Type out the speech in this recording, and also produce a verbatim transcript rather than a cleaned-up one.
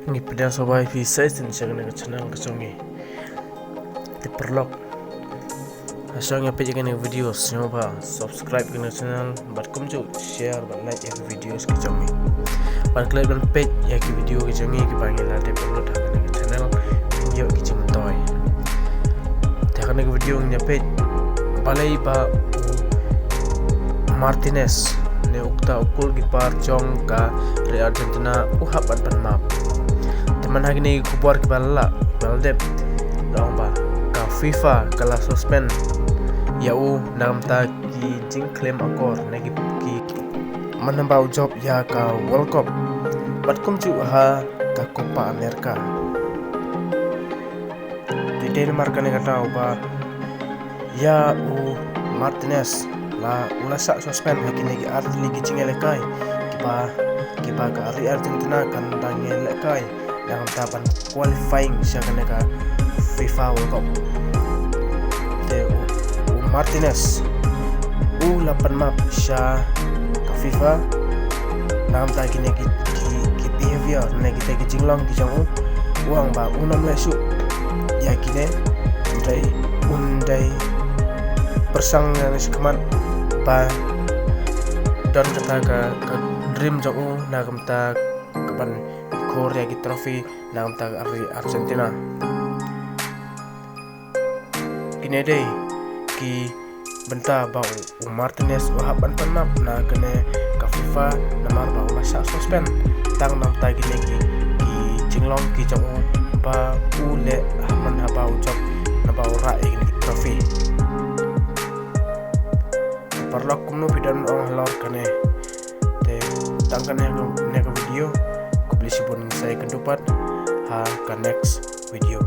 Ngi pdiang sngewbha ïa phi sa shisien sha kane ka channel ka jong ngi. Te paralok, ha shuwa ngin ïa peit ïa kane ka video, sngewbha subscribe kane ka channel bad kumjuh share bad like ïa ki videos ka jong ngi. Bad klet ban peit ïa ki video ka jong ngi kiba ngi la dep upload ha kane ka channel, phin ïoh ki jingmyntoi. Te ha kane ka video ngin ïa peit balei ba u Martinez, ne uta u goalkeeper jong ka ri Argentina, u hap ban pan map. Te man ha kine ki khubor kiba la lah, kiba la dep, la ong ba ka FIFA ka la suspend ïa u na ka bynta ki jingkhlem akor ne ki, ki man haba u jop ïa ka World Cup bad kumjuh ha ka Copa America. Te dei namar kane ka daw ba ïa u Martinez la, u la shah suspend ha kine ki artylli ki jingïalehkai kiba, kiba ka ri Argentina kan dang ïalehkai na ka bynta ban qualifying sha kane ka FIFA World Cup. Te u, u Martinez u la pan map sha ka FIFA na ka bynta kine ki, ki, ki behavior ne kita ki jinglong ki jong u. U ong ba un ym leh shuh ïa kine, un dei, un dei pyrshang ïa kane shakhmat ba don kata ka, ka dream jong u na ka bynta ka ban khor ïa ki trophy na ka bynta ka ri Argentina. Kine dei ki bynta ba u, u Martinez u hap ban pan map na kane ka FIFA namar ba u la shah suspend tang na ka bynta kine ki, ki jinglong ki jong u ba u leh ha man haba u jop, naba u rah ïa kine ki trophy. Paralok, kumno phi don ong halor kane? Te tang kane ka, kane ka video. Khublei shibun, ngin sa ïakynduh pat ha ka next video.